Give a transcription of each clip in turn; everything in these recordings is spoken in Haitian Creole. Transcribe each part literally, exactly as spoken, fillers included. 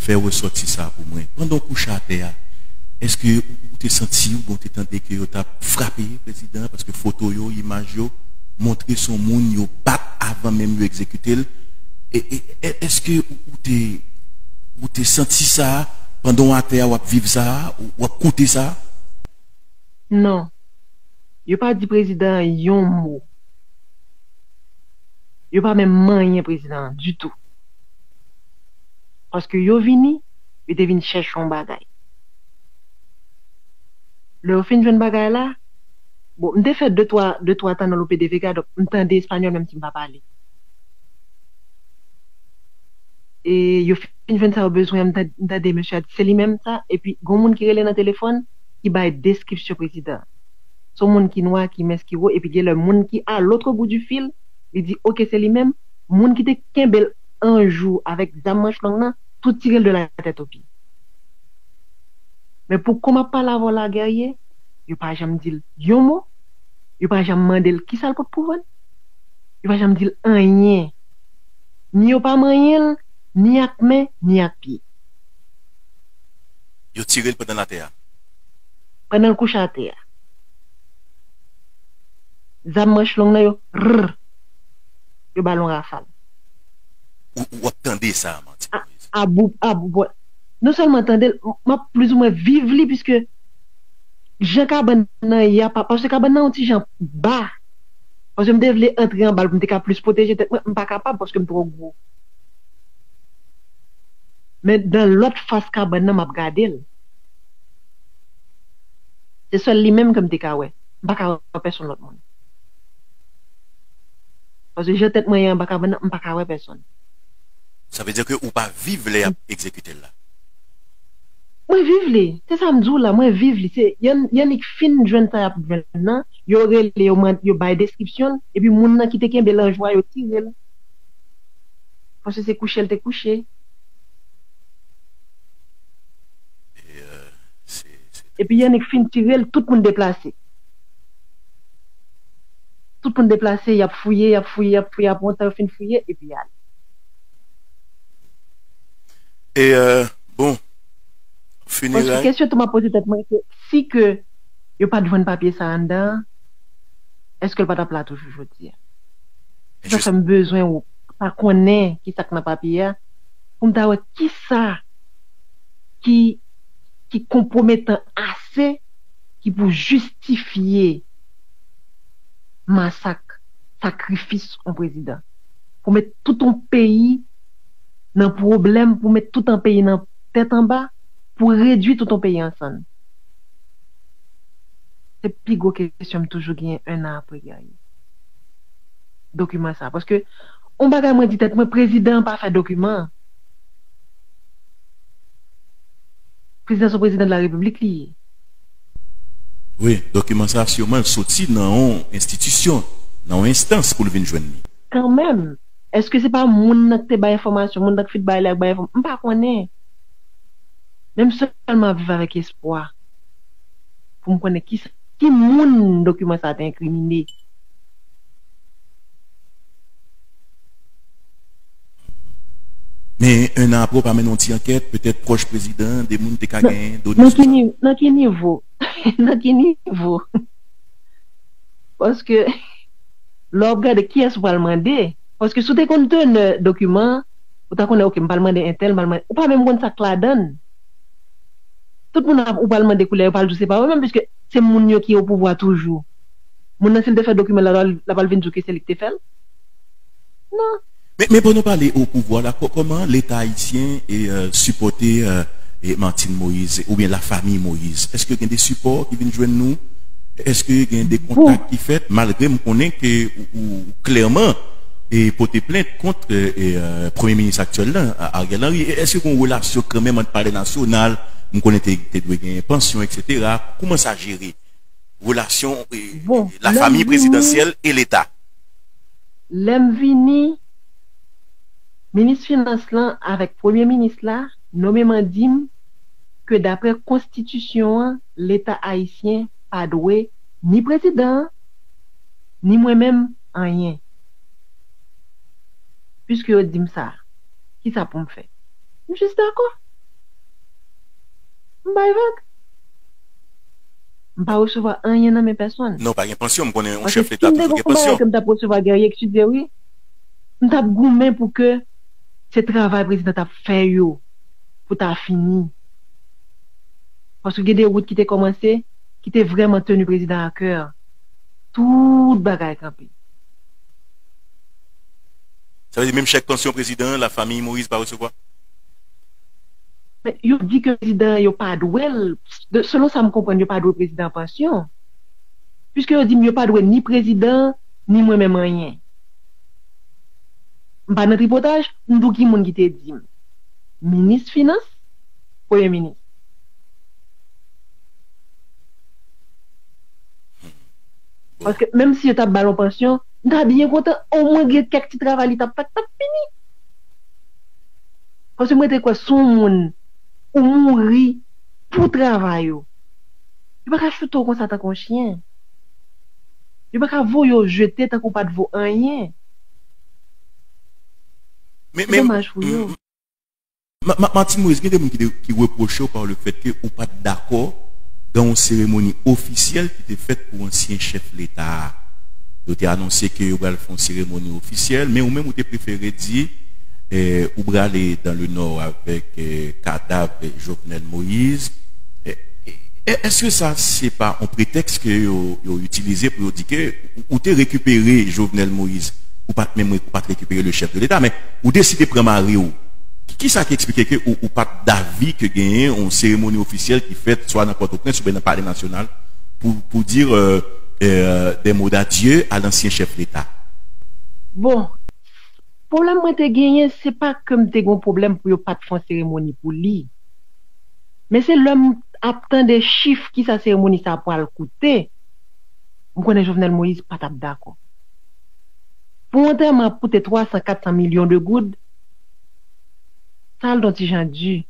fè resòti sa pou mwen. Pandan w kouche atè a, èske ou te santi oubyen ou te tande ke yo t ap frape prezidan an? Paske foto yo, imaj yo montre se yon moun yo bat avan menm yo egzekite l. E, e, e, èske ou, ou te, ou te santi sa pandan w atè a, w ap viv sa, w ap koute sa? Non. Yo pa di prezidan an yon mo. Yo pa menm manyen prezidan an ditou. Paske yo vini, yo te vin chèche yon bagay. Lè yo fin jwenn bagay la, bon, m te fè de twa, de twa tan nan Lope de Vega, donk m tande espanyòl, menm si m pa pale. E yo fin jwenn sa yo bezwen, m tande, m tande mesye a di, se li menm sa, epi gon moun ki rele nan telefòn, ki bay deskripsyon prezidan an. Se yon moun ki nwa, ki mens, ki wo, epi gen lè moun ki a l'autre bout du fil, li di, oke, se li menm. Moun ki te kenbe l an jou avèk zam manch long nan, tout tire l de la tèt o pye. Men pou kòman m ap pale avè w la, Guerrier, yo pa janm di l yon mo, yo pa janm mande l kisa l pot pou vann, yo pa janm di l anyen. Ni yo pa manyen l, ni ak men, ni ak pye. Yo tire l pandan l atè a. Pandan l kouche atè a. Zam manch long nan yo, rrr, yo ba l yon rafal. Ou, ou ap tande sa, Martine A, Moïse. Abou, abou, bon. Non sèlman tande l, m ap plizoumwen viv li, piske jan kabann nan ye a, pa, paske kabann nan yon ti jan ba. Paske m te vle antre anba l pou m te ka plis pwoteje tèt mwen, m pa kapab paske m twò gwo. Men dan lòt fas kabann nan, m ap gade l. Se sèl li menm ke m te ka wè. M pa ka wè pèsonn lòt moun. Paske jan tèt mwen ye anba kabann nan, m pa ka wè pèsonn. Sa vle di ke ou pa viv lè y ap egzekite l la? Mwen viv li. Se sa m di w la, mwen viv li. Se, y annik fin jwenn sa y ap jwenn nan, yo rele, yo mande, yo bay deskripsyon l, epi moun nan ki te kenbe l an jou a, yo tire l. Paske se kouche l te kouche. Epi y annik fin tire l, tout moun deplase. Tout moun deplase, y ap fouye, y ap fouye, y ap fouye, apre yon tan yo fin fouye, epi y ale. E, euh, bon, Paske kesyon tou m ap poze tèt mwen, se si ke yo pa t jwenn papye sa anndan an, èske l pa t ap la toujou jodi a? Se sa fè m bezwen ou pa konnen ki sa k nan papye a, pou m ta wè kisa ki, ki konpwometan ase ki pou jistifye masak, sakrifis yon prezidan. Pou met tout yon peyi nan pwoblèm, pou met tout yon peyi nan tèt anba, pou redwi tout yon peyi an sann. Se pi gwo kesyon m toujou genyen en an apre Guerrier. Dokiman sa. Paske, yon bagay mwen di tèt mwen, prezidan an pa fè dokiman. Prezidan se yon prezidan de la repiblik li ye. Wi, dokiman sa siman l soti nan yon enstitisyon, nan yon enstans pou l vin jwenn li. Kanmenm, èske se pa moun nan ki te bay enfòmasyon, moun nan ki fin bay lè ak bay enfòmasyon? M pa konnen. Men m sèlman ap viv avèk espwa pou m konnen ki, ki moun dokiman sa te enkrimine. Men, en an apre, w pa mennen yon ti ankèt, petèt pwòch prezidan an, de moun te ka gen done sou sa? Nan ki nivo? Nan ki nivo? Paske, lè w ap gade kiyès ou pral mande, paske si w te konn tenè dokiman an, ou ta konnen, oke, m pral mande entèl, m pral mande, ou pa menm konn sa k ladan l. Tout moun ap, ou pral mande koulè, yo pral di w se pa yo menm, piske se moun yo ki opouvwa toujou. Moun nan, si l te fè dokiman la, l ap al vin di w ke se li ki te fè l? Non. Men, men pou nou pale opouvwa la, kòman Leta ayisyen e, euh, sipòte, euh, e Martine Moïse oubyen lafanmi Moïse? Èske gen de sipò ki vin jwenn nou? Èske gen de kontak ki fèt? Malgre m konnen ke ou, ou klèman e pote plent kont, euh, e, euh, premye minis aktyèl la, Ariel Henry. Èske gen yon relasyon kanmenm ant palè nasyonal, m konnen te, te dwe gen pansyon, etsetera? Kòman sa jere? Relasyon, e, bon, lafanmi prezidansyèl e Leta. Lè m vini, minis finans lan avèk premye minis la nonmen m an di m ke daprè konstitisyon an, Leta ayisyen pa dwe ni prezidan an, ni mwen menm, anyen. Piske yo di m sa, kisa pou m fè? M jis dakò. M bay vag. M pa resevwa anyen nan men pèsonn. Non, pa gen pansyon. M konnen yon chèf leta toujou gen pansyon. Paske si m te gen yon bagay ke m t ap resevwa, Guerrier, ekskize wi, m t ap goumen pou ke se travay prezidan t ap fè yo pou ta fini. Paske gen de wout ki te kòmanse, ki te vrèman teni prezidan a kè. Tout bagay kanpe. Sa vle di menm chèk pansyon prezidan an, lafanmi Moïse pa resevwa? Men, yo di ke prezidan an, yo pa dwe l, de, selon sa m konprann, yo pa dwe prezidan an pansyon. Piske yo di m yo pa dwe ni prezidan, ni mwen menm anyen. M pa nan tripotaj, m di w ki moun ki te di m. Minis finans, premye minis. Bon. Paske menm si yo t ap ba l yon pansyon, m ta byen kontan, omwen gen kèk ti travay li t ap fè k t ap fini. Paske mwen te kwè si yon moun ou mouri pou travay ou, yo pa ka choute w konsa tankou yon chyen. Yo pa ka voye w jete tankou w pa t vo anyen. Men, men, domaj pou yo. M, Ma-, Ma-, Martine Moïse, gen de moun ki, de, ki repwoche w pa le fèt ke ou pa t dakò dan yon seremoni ofisyèl ki te fèt pou ansyen chèf leta a. Yo te anonse ke yo pral fè yon seremoni ofisyèl, men ou menm ou te prefere di, eh, ou prale dans le nord avèk, eh, kadav Jovenel Moïse. Eh, eh, èske sa se pa yon pretèks ke yo, yo itilize pou yo di ke ou, ou te rekipere Jovenel Moïse, ou pa t menm re-, ou pa t rekipere le chèf de leta, men ou deside pran mari w. Ki, kisa ki eksplike ke ou, ou pa t davi ke genyen yon seremoni ofisyèl ki fèt swa nan Pòtoprens oubyen nan Palè Nasyonal pou, pou dire, euh, euh, des mots d'adieu à l'ancien chef d'État? Bon, pwoblèm mwen te genyen, se pa ke m te gen yon pwoblèm pou yo pa t fè yon seremoni pou li. Men se lè m ap tande chif kisa seremoni sa a pral koute, m konnen Jovenel Moïse pa t ap dakò. Pou yon antèman ap koute twa san, kat san milyon de goud, sa al yon ti jan di.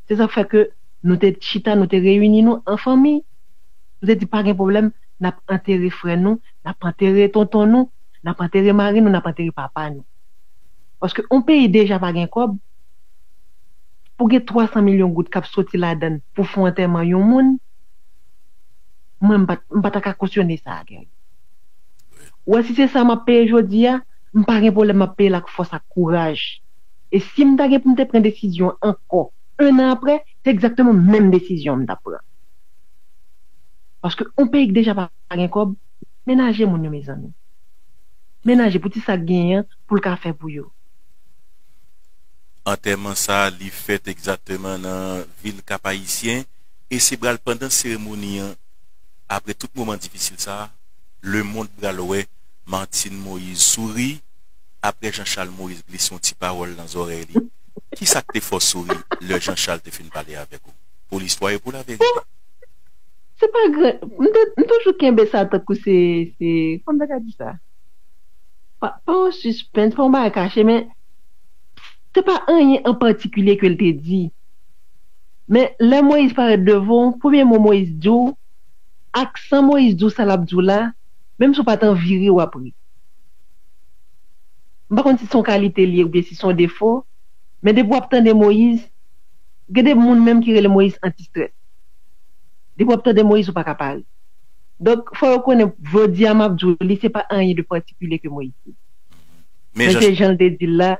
Se sa k fè ke nou te chita, nou te reyini nou an fanmi. Nou te di pa gen pwoblèm, n ap antere frè nou, n ap antere tonton nou, n ap antere mari nou, n ap antere papa nou. Paske yon peyi deja pa gen kòb, pou gen twa san milyon goud k ap soti ladan l pou fè yon antèman yon moun, mwen, m pa t, m pa ta ka kosyone sa, Guerrier. Ou wè, si se sa m ap peye jodi a, m pa gen pwoblèm, m ap peye l ak fòs, ak kouraj. E si m ta gen pou m te pran desizyon ankò, en an apre, se egzakteman menm desizyon m t ap pran. Paske yon peyi k deja pa gen kòb, menaje moun yo, mezanmi. Menaje pou ti sa k genyen an, pou l ka fè pou yo. Antèman sa a, li fèt egzakteman nan vil Kap Ayisyen, e se pral pandan seremoni an, apre tout moman difisil sa a, lemonn pral wè Martine Moïse souri, apre Jean Charles Moïse glise yon ti pawòl nan zòrèy li. Kisa k te fè w souri lè Jean Charles te fin pale avèk ou? Pou listwa e pou laverite. Bon, se pa gran, m te, m toujou kenbe sa tankou se, se, kòman m ta ka di sa? Pa, pa yon sispens, pa yon bagay kache, men se pa anyen an patikilye ke l te di. Men lè Moïse parèt devan w, premye mo Moïse di w, aksan Moïse di w sa l ap di w la, menm si w pa t anvi ri, w ap ri. M pa konn si se yon kalite li ye oubyen si se yon defo, men depi w ap tande Moïse, gen de moun menm ki rele Moïse antistrès. Depi w ap tande Moïse, ou pa ka pa ri. Donk, fò yo konnen, jodi a m ap di w, li se pa anyen de patikilye ke Moïse di. Men se jan l te di l la,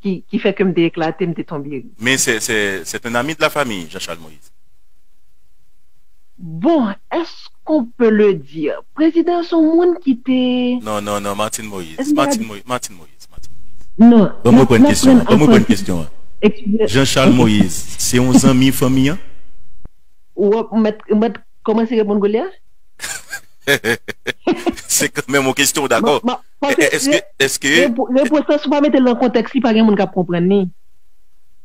ki, ki fè ke m te eklate, m te tonbe ri. Men se, se, c'est un ami de la famille, Jean Charles Moïse. Bon, est-ce qu'on peut le dire? Prezidan se yon moun ki te... Non, non, non, Martine Moïse. Martine Moïse, Martine Moïse, Martine Moïse. Non. Ban m reprann kesyon an. Ban m reprann kesyon an. Jean Charles Moïse, se yon zanmi fanmi an? Ou mèt, mèt kòmanse reponn koulye a? Se kanmenm yon kesyon, dakò. Èske, èske... Repons lan, si w pa mete l nan kontèks li, pa gen moun k ap konprann li.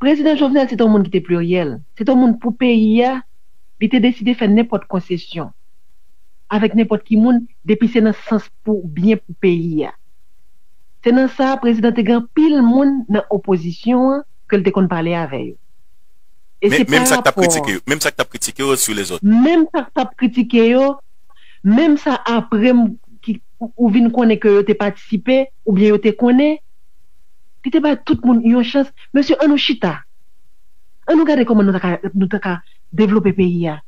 Prezidan Jovenel, se te yon moun ki te pliryèl. Se te yon moun pou peyi a, li te deside fè nenpòt konsesyon avèk nenpòt ki moun, depi se nan sans pou byen pou peyi a. Se nan sa, prezidan te gen anpil moun nan opozisyon an ke l te konn pale avè yo. E se pa rapò... Menm sa k t ap kritike yo, menm sa k t ap kritike yo sou lezòt. Menm sa k t ap kritike yo, menm sa apre m, ki, ou vin konnen ke yo te patisipe, oubyen yo te konnen, li te bay tout moun yon chans. Mesye, ann nou chita. An nou gade kòman nou ta ka, nou ta ka devlope peyi a.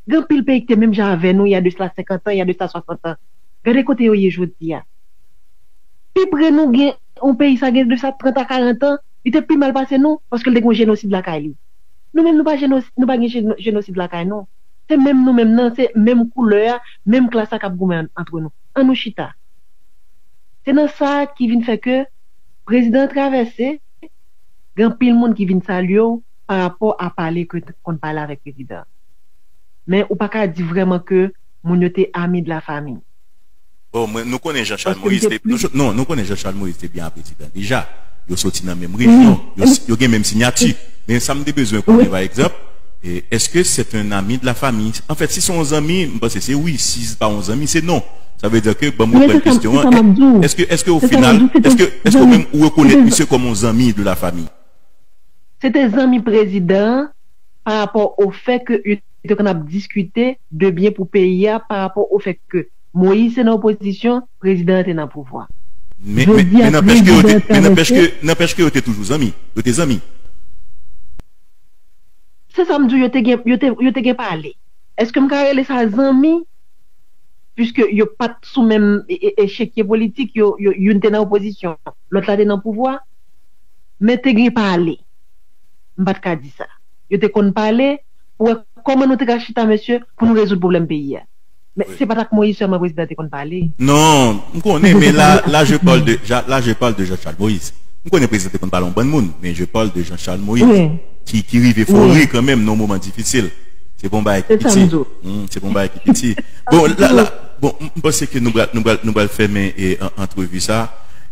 Gen anpil peyi ki te menm jan avè nou, y a de sa senkant an, y a de sa swasant an. Gade kote yo ye jodi a. Pi pre nou gen yon peyi sa gen de sa trant a karant an, li te pi mal pase nou, paske l te gen yon jenosid lakay li. Nou menm nou pa jenos-, nou pa gen jeno-, jenosid lakay nou. Se menm nou menm nan, se menm koulè a, menm klas la k ap goumen an-, antre nou. An nou chita. Se nan sa ki vin fè ke prezidan an travèse, gen anpil moun ki vin salye w pa rapò a pale ke w konn pale avèk prezidan an. Men ou pa ka di vrèman ke moun yo te ami de la famille. Bon, mwen, nou konnen Jean Charles Moïse te, non, nou konnen Jean Charles Moïse te byen a prezidan deja. Yo soti nan menm rejyon, yo, yo gen menm siyati. Men sa m te bezwen konnen, pa egzanp, e, èske se te yon ami de la famille? Anfèt, si se yon zanmi, m panse se wi. Si se pa yon zanmi, se non. Sa vle di ke, ban m reprann kestyon an, èske, èske o final, èske, èske ou menm ou rekonèt misye kòm yon zanmi de la famille? Se te zanmi prezidan an pa rapò o fè ke yo te konn ap diskite de byen pou peyi a pa rapò o fè ke Moyiz te nan opozisyon, prezidan an te nan pouvwa. Men, men, men nanpèch ke yo te, men nanpèch ke, nanpèch ke yo te toujou zanmi. Yo te zanmi. Se sa m di w, yo te gen, yo te, yo te gen pale. Èske m ka rele sa zanmi? Piske yo pa t sou menm e, e, echekye politik, yo, yo, youn te nan opozisyon, lòt la te nan pouvwa. Men te gen pale. M pa t ka di sa. Yo te konn pale pou wè kòman nou te ka chita, mesye, pou nou rezoud pwoblèm peyi a. Men se pa t ak Moyiz sèlman prezidan te konn pale. Non, m konnen, men la, là je parle de, ja- là je parle de Jean-Charles Moïse. M konnen prezidan te konn pale yon bann moun, men je parle de Jean-Charles Moïse, ki, ki rive fò ri kanmenm nan yon moman difisil. Se pa yon bagay ki piti. Hmm, se pa yon bagay ki piti. Bon, la, la, bon, m panse ke nou pral, nou pral, nou pral fèmen e, an- antrevi sa.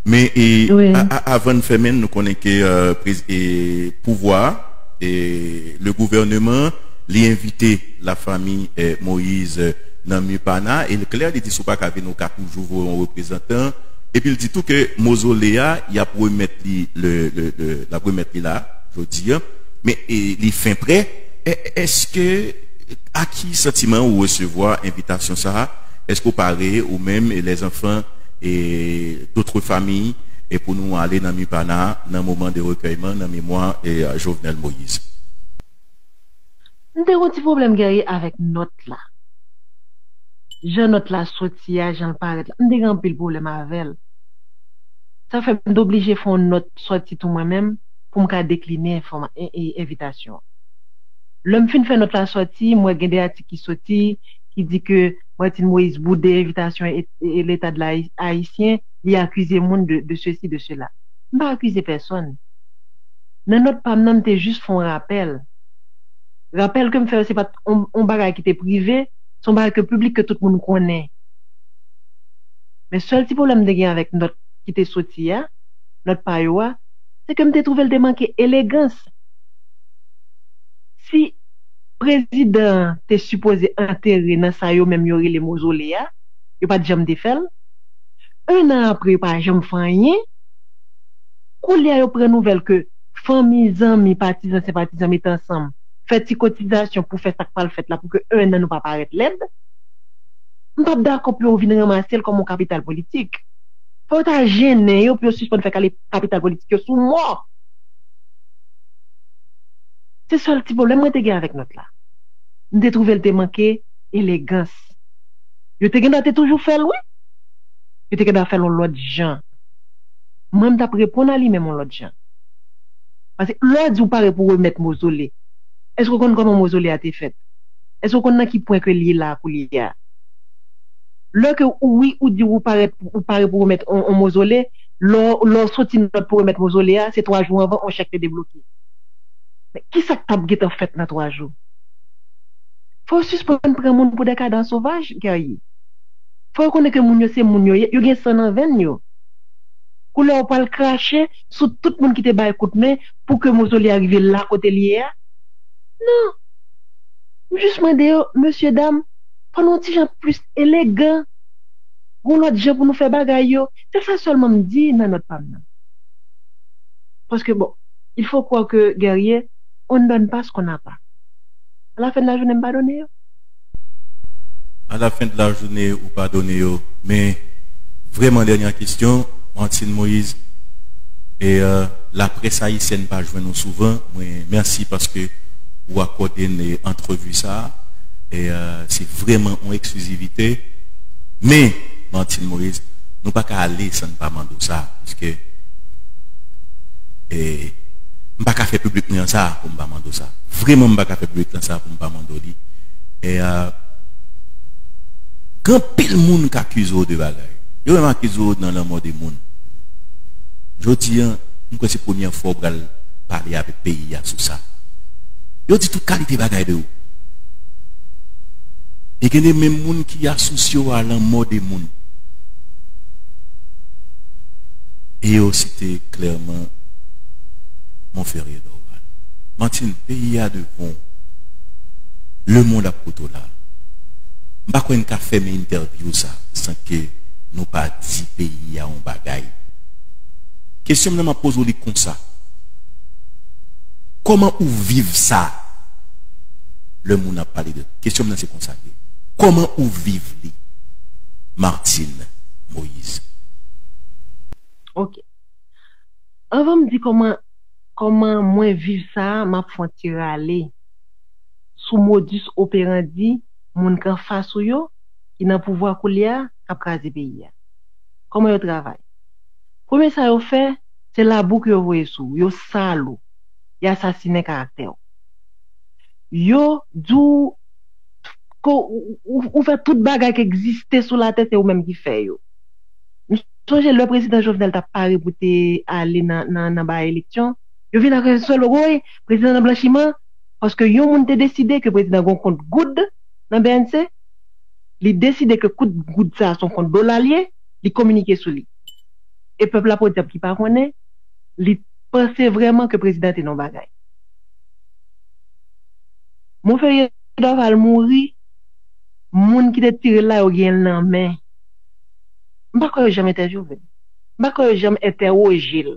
Men e, a- a- avan n fèmen, nou konnen ke euh, prez- e, pouvwa, e, le gouvernement, li envite lafanmi eh, Moïse eh, nan Mupana, e l klè, li di si w pa ka vin, ou ka toujou voye yon reprezantan. Epi l di tou ke mozole a, y ap remèt li, le, le, le, l ap remèt li la, jodi a. Men e, li fen prè. E- Èske, a ki santiman ou resevwa envitasyon sa a? Èske w pare, ou menm, e lèzanfan, e dotre fanmi, e pou nou ale nan Mupana, nan moman de rekèyman, nan memwa e Jovenel Moïse? M te gen yon ti pwoblèm, Guerrier, avèk nòt la. Jan nòt la soti a, jan l parèt la, m te gen anpil pwoblèm avè l. Sa fè m te oblije fè yon nòt sòti tou mwen menm pou m ka dekline enfòma- e- e- envitasyon an. Lè m fin fè nòt la sòti, m wè gen de atik ki soti ki di ke Martine Moïse boude envitasyon e- e- Leta de la Ayisyen, li akize moun de, de sesi, de sela. M pa akize pèsonn. Nan nòt pa m nan, m te jis fè yon rapèl. Rapèl ke m fè yo, se pa t yon, yon bagay ki te prive, se yon bagay ke piblik, ke tout moun konnen. Men sèl ti pwoblèm m te gen avèk nòt ki te soti a, nòt pa yo a, se ke m te twouve l te manke elegans. Si prezidan an te sipoze antere nan sa yo menm yo rele mozole a, yo pa t janm te fè l. En an apre, yo pa janm fè anyen. Koulye a, yo pran nouvèl ke fanmi, zanmi, patizan, senpatizan mete ansanm, fè ti kotizasyon pou fè sa k pral fèt la, pou ke en an nou pa parèt lèd. M p ap dakò pou yo vin ranmase l kòm yon kapital politik. Fò yo ta jennen yo pou yo sispann fè kale- kapital politik yo sou mò. Se sèl ti pwoblèm mwen te gen avèk nòt la. M te twouve l te manke elegans. Yo te gendwa te toujou fè l, wi. Yo te gendwa fè l yon lòt jan. Mwen, m t ap reponn a li menm yon lòt jan. Paske lè w di w pare pou remèt mozole, èske w konn kòman mozole a te fèt? Èske w konn nan ki pwen ke l ye la koulye a? Lè ke ou, wi, ou di ou parèt, ou pare pou remèt yon, yon mozole, lè w, lè w soti nòt pou remèt mozole a, se twa jou anvan yon chèk te debloke. Men kisa k t ap gentan fèt nan twa jou? Fò w sispann pran moun pou de kada sovaj, Guerrier. Fò yo konnen ke moun yo se moun yo ye, yo gen san nan venn yo. Koulye a w pral krache sou tout moun ki te bay kout men pou ke mozole a rive la kote l ye a? Non. M jis mande yo, mesye dam, fò nou yon ti jan plis elegan. Gon lòt jan pou nou fè bagay yo. Se sa sèlman m di nan nòt pa m nan. Paske bon, il faut croire que Guerrier, on ne donne pas ce qu'on n'a pas. À la fin de la journée, m padone yo. À la fin de la journée, ou padone yo. Men, vrèman, dènyè kesyon, Martine Moïse, E euh, laprès ayisyèn pa jwenn nou souvan. Mwen mèsi paske ou akòde n antrevi sa a. E euh, se vrèman yon eksklizivite. Men, Martine Moïse, nou pa ka ale san n pa mande w sa. Piske e, m pa ka fè piblik mwen an sa pou m pa mande w sa. Vrèman, m pa ka fè piblik lan sa pou m pa mande w li. E, euh, gen anpil moun k akize w de bagay. Yo menm akize w nan lanmò de moun. Jodi a, m kwè se premyè fwa w pral pale avèk peyi a sou sa. Yo di tout kalite bagay de ou. E gen de menm moun ki asosye w a lanmò de moun. E yo site klèman Monferrier Dorval. Martine, peyi a devan w. Lemonn ap kote w la. M pa kwè n ka fèmen entèvyou sa san ke nou pa di peyi a yon bagay. Kesyon m nan m ap poze w li konsa. Kòman ou viv sa? Lè moun ap pale de kesyon m nan se konsa l ye. Kòman ou viv li? Martine Moïse. Ok. Anvan m di kòman kòman mwen viv sa a, m ap fè yon ti rale sou modus operandi moun k anfas ou yo, ki nan pouvwa koulye a, k ap kraze peyi a. Kòman yo travay? Premye sa yo fè, se labou ke yo voye sou ou, yo sal ou, y asasinen karaktè w. Yo di w ke ou, ou, ou fè tout bagay ki egziste sou latè, se ou menm ki fè yo. M sonje lè prezidan Jovenel t ap pare pou te ale nan, nan, nan bay eleksyon, yo vin ak yon sèl woy, prezidan nan blanchiman, paske yon moun te deside ke prezidan gen yon kont goud nan B N C, li deside ke kont goud sa a se yon kont dola l ye, li kominike sou li. E pèp la podyab ki pa konnen, li panse vrèman ke prezidan te nan yon bagay. Monferrier Dorval mouri, moun ki te tire l la, yo gen l nan men. M pa kwè yo janm entèvyouve l. M pa kwè yo janm entèwoje l.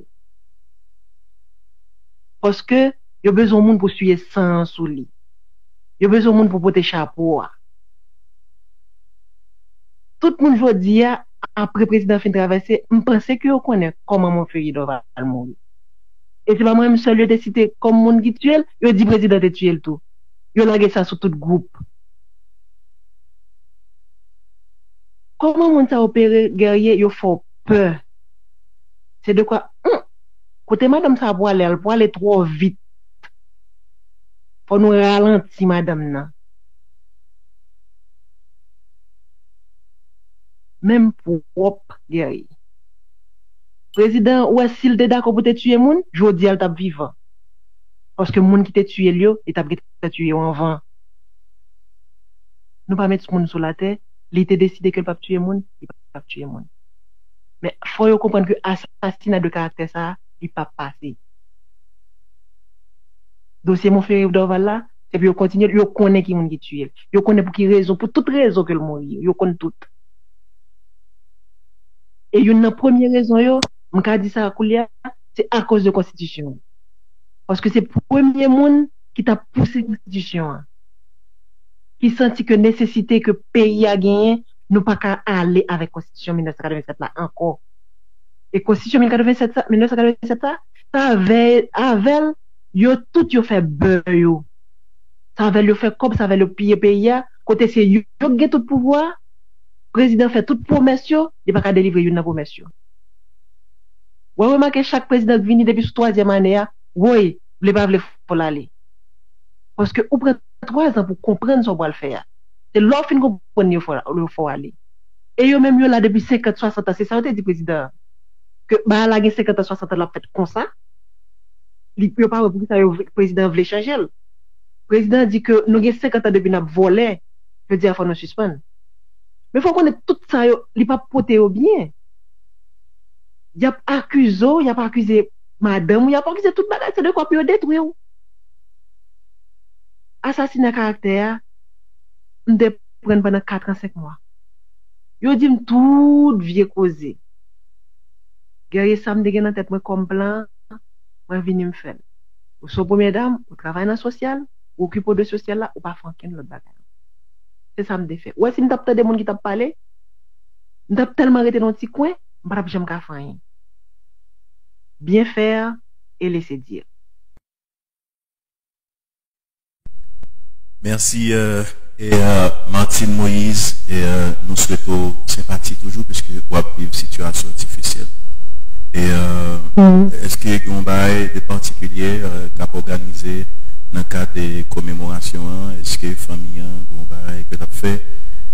Paske yo bezwen yon moun pou siye san an sou li. Yo bezwen yon moun pou pote chapo a. Tout moun jodi a, apre prezidan fin travèse, m panse ke yo konnen kòman Monferrier Dorval mouri. E se pa mwen menm sèl yo te site kòm moun ki tiye l, yo di prezidan te tiye l tou. Yo lage sa sou tout gwoup. Kòman moun sa opere, Guerrier, yo fè w pè? Se de kwa, hmm, kote madanm sa pwale, al pwale twò vit. Fò nou ralanti madanm nan. Menm pwòp Guerrier. Prezidan, ou wè, si l te dakò pou te tiye moun, jodi a l t ap vivan. Paske moun ki te tiye l yo, li t ap gentan tiye yo anvan. Nou pa met moun sou latè, li te deside ke l p ap tiye moun, li p ap tiye moun. Men fò yo konprann ke asasina de karaktè sa a, li p ap pase. Dosye Monferrier Dorval la, se pou yo kontinye l, yo konnen ki moun ki tiye l. Yo konnen pou ki rezon, pou tout rezon ke l mouri yo, yo konn tout. E youn nan premye rezon yo, m ka di sa koulye a, se akoz de konstitisyon an. Paske se premye moun ki t ap pouse konstitisyon an, ki santi ke nesesite ke peyi a genyen, nou pa ka ale avèk konstitisyon mil nèf san katrevennsèt la ankò. E konstitisyon mil nèf san katrevennsèt sa, mil nèf san katrevennsèt sa, se avè, avè l, yo tout yo fè bè yo. Se avè l yo fè kòb, se avè l yo piye peyi a, kote se yo, yo ki gen tout pouvwa a, prezidan fè tout pwomès yo, li pa ka delivre youn nan pwomès yo. W a remake chak prezidan k vini depi sou twazyèm ane a, woy, vle pa vle fò l ale. Paske ou pran twa zan pou konprann sa w pral fè a. Se lè w fin konprann li yo fè w ale. E yo menm yo la depi senkant, swasant an, se sa yo te di prezidan an. Ke bagay la gen senkant an, swasant an l ap fèt konsa. Li, yo pa wè poukisa yo vle, prezidan an vle chanje l. Prezidan an di ke nou gen senkant an depi n ap vòlè, jodi a fò nou sispann. Men fò w konnen tout sa yo, li p ap pote yo byen. Y ap akize w, y ap akize madanm ou, y ap akize tout bagay, se de kwa pou yo detwi w. Asasina karaktè a, m te pran pandan kat an, senk mwa. Yo di m tout vye koze. Guerrier, sa m te gen nan tèt mwen kòm plan, mwen vini m fè l. Ou se yon premyè dam, ou travay nan sosyal, ou okipe w de sosyal la, ou pa fè ankenn lòt bagay. Se sa m te fè. Ou wè si m t ap tande moun ki t ap pale, m t ap tèlman rete nan yon ti kwen, m pa t ap janm ka fè anyen. Bien faire et laisser dire. Mèsi, euh, e, euh, Martine Moïse, e, euh, nou swete w senpati toujou, piske w ap viv sitiyasyon difisil. E, euh, èske gen yon bagay de patikilye, euh, k ap òganize nan kad de komemorasyon an? Èske fanmi an gen yon bagay ke l ap fè?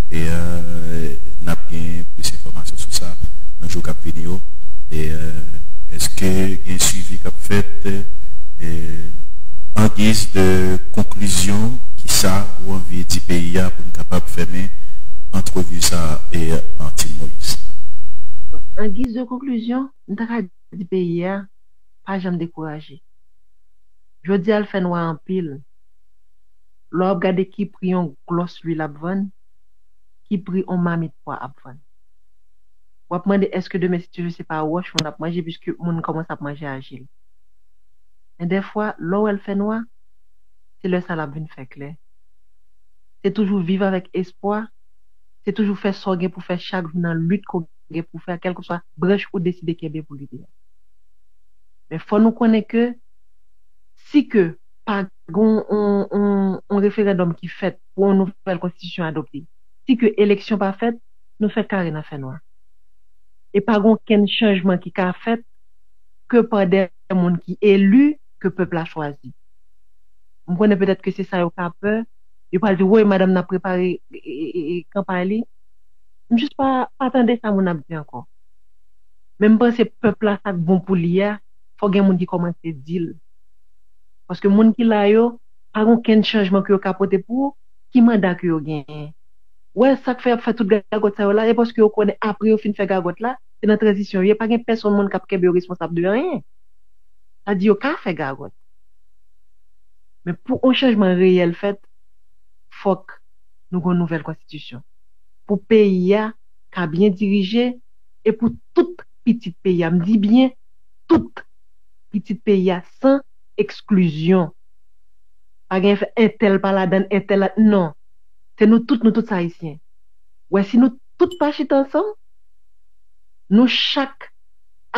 E, euh, n ap gen plis enfòmasyon sou sa nan jou k ap vini yo. E, euh, èske gen swivi k ap fèt? E, an giz de konklizyon, kisa ou anvi di peyi a pou n kapab fèmen antrevi sa a, e, Martine Moïse? An giz de konklizyon, m ta ka di peyi a, pa janm dekouraje. Jodi a, l fè nwa anpil. Lè w ap gade ki pri yon glòs lwil ap vann, ki pri yon mamit pwa ap vann. W ap mande èske demen, si Dye vle, se pa wòch moun ap manje, piske moun kòmanse ap manje aji l. Men dèfwa, lè w wè l fè nwa, se lè sa l ap vin fè klè. Se toujou viv avèk espwa, se toujou fè sa w gen pou fè chak jou nan lit ke w gen pou fè a, kèlkeswa branch ou deside kenbe pou lite a. Men fò nou konnen ke si ke pa gen yon, yon, yon referandòm ki fèt pou yon nouvèl konstitisyon adopte, si ke eleksyon pa fèt, nou fè kare nan fènwa. E pa gen okenn chanjman ki ka fèt ke pa de moun ki eli, ke pèp la chwazi. M konnen petèt ke se sa yo ka pè. Yo pral di, woy, madanm nan ap prepare, e, e, e, e, kanpay li. M jis pa, pa tande sa moun ap di ankò. Men m panse pèp la, sa k bon pou li a, fò gen moun ki kòmanse di l. Paske moun ki la yo, pa gen okenn chanjman ke yo ka pote pou ou, ki manda ke yo genyen? Wè, sa k fè y ap fè tout gagòt sa yo la, e paske yo konnen apre yo fin fè gagòt la, se nan tranzisyon yo ye, pa gen pèsonn moun k ap kenbe yo responsab de anyen. Sa di yo ka fè gagòt. Men pou yon chanjman reyèl fèt, fòk nou gen yon nouvèl konstitisyon. Pou peyi a ka byen dirije e pou tout pitit peyi a, m di byen tout pitit peyi a san eksklizyon. Pa gen fè entèl pa ladann, entèl la, non. Se nou tout, nou tout se Ayisyen. Wè, si nou tout pa chita ansanm, nou chak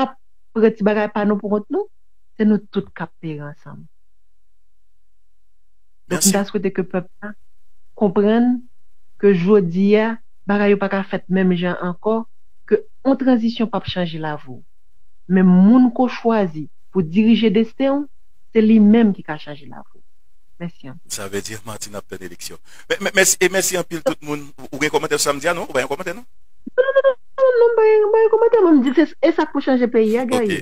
ap pran ti bagay pa nou pou kont nou, se nou tout k ap pere ansanm. Donk, m ta swete ke pèp la konprann ke jodi a, bagay yo pa ka fèt menm jan ankò, ke yon tranzisyon p ap chanje lavi w. Men moun ke w chwazi pou dirije desten w, se li menm ki ka chanje lavi w. Mèsi anpil. Sa vle di Martine ap tann eleksyon. Mèsi, e mèsi anpil tout moun. Ou gen kòmantè sou sa m di a, non? Ou pa gen kòmantè, non? Non, non, non, non, m pa gen kòmantè, mwen m di se e sa k pou chanje peyi a, Guy.